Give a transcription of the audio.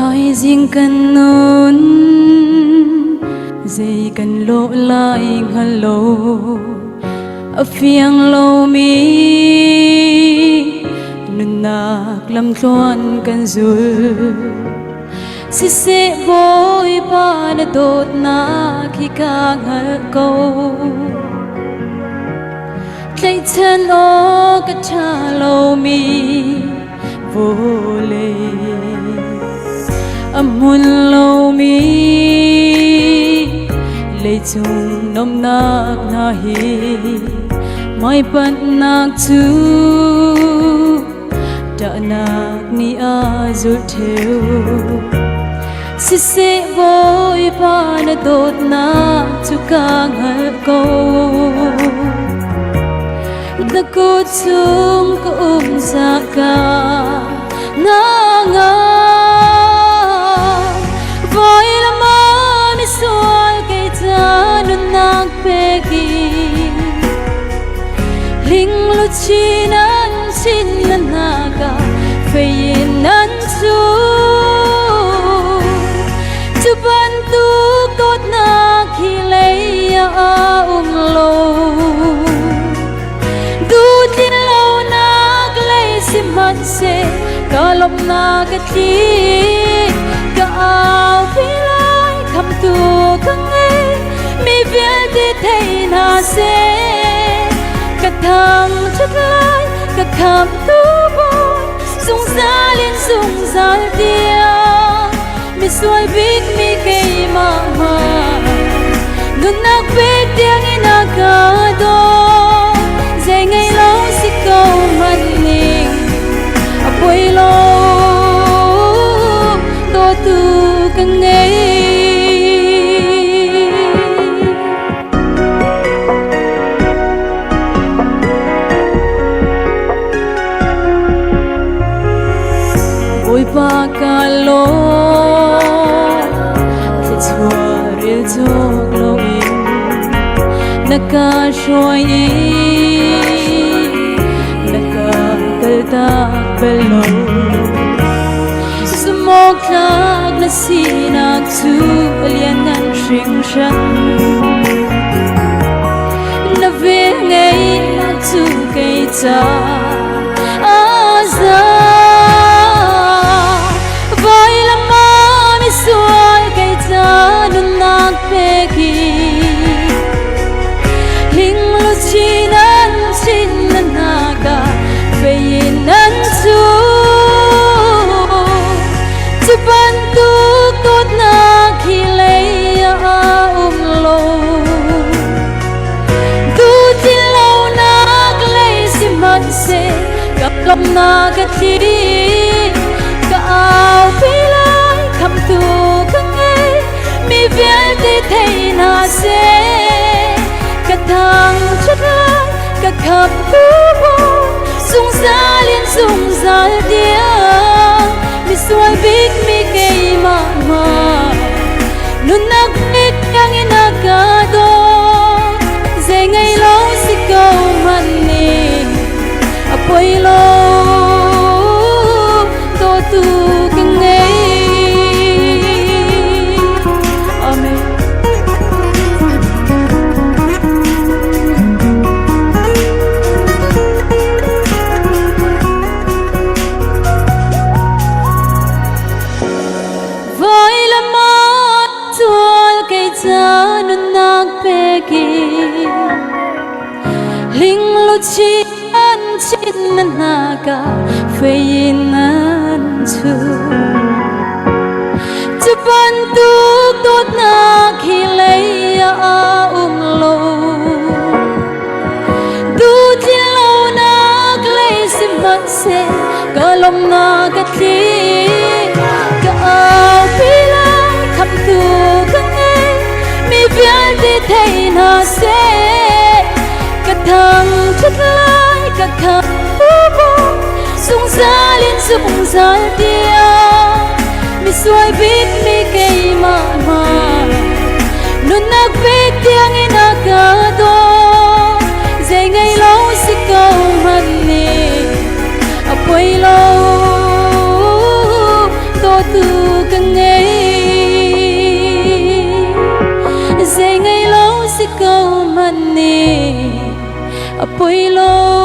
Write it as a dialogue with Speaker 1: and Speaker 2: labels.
Speaker 1: Thaizing kan nun zei kan lawh lai hngal lo, a fiang lomi nunnak lamtluan kan zul. Siseh Bawipa, na dawtnak hi ka hngalh ko. Tlaihchan awk a ṭha lomi vawlei, a hmun lomi leicung nomnak hna hi hmaipanhnak cu ṭahnak nih a zulh ṭheu. Siseh Bawipa, na dawtnak cu ka hngalh ko. Na kut chung ka um zaka na nga voi lama misual kei ca nunnak peki ling lu chin an chin na naka fein nan chu cu bantuk dawtnak hi lei ah um lo. Duhtlin lonak lei sihmanhseh ka lawmhnak a tli, ka aupi lai, khamtu ka ngei, mi vialte thei hna seh. Ka thangṭhat lai ka khamtu Bawi, zungzal in zungzal tiang. Misual bik mi keimah hmanh nunnak pek tiangin a ka daw. Zei ngei lo si ko hmanh ning, a poi lo, dawtu ka ngei. Bawipa ka lawm, thluachuah rel cawk loin na ka hruai i na ka kaltak bal lo. Zumawktlak na sinak cu a lianngan hringhran, na vel ngeihnak cu kei ca a za. Vailam ah misual kei ca nunnak pek i hling luchin an chin na hna fei in an cu. Cu bantuk dawtnak hi lei ah a um lo. Duhtlin lonak lei sihmanhseh ka lawmhnak a tli, ka aupi lai, khamtu ka ngei, mi vialte thei hna seh. Ka thangṭhat lai ka khamtu Bawi, zungzal in zungzal tiang. Misual bik mi keimah hmanh nunnak bik tiangin a ka dawt. Zei ngei lo si ko hmanh ning, a poi lo, dawtu ka ngei. Amen. Vailam ah tual kei ca nunnak pek i ling luchin an chin na hna ka fei in an chu. Cu bantuk dawtnak hi lei ah a um lo. Duhtlin lonak lei sihmanhseh ka lawmhnak a tli, ka aupi lai, khamtu ka ngei, mi vialte thei hna seh. Ka thangṭhat lai ka khamtu Bawi, zungzal in zungzal tiang. Misual bik mi keimah hmanh nunnak pek tiangin a ka dawt. Zei ngei lo si ko hmanh nih, a poi lo, dawtu ka ngei. A poi lo.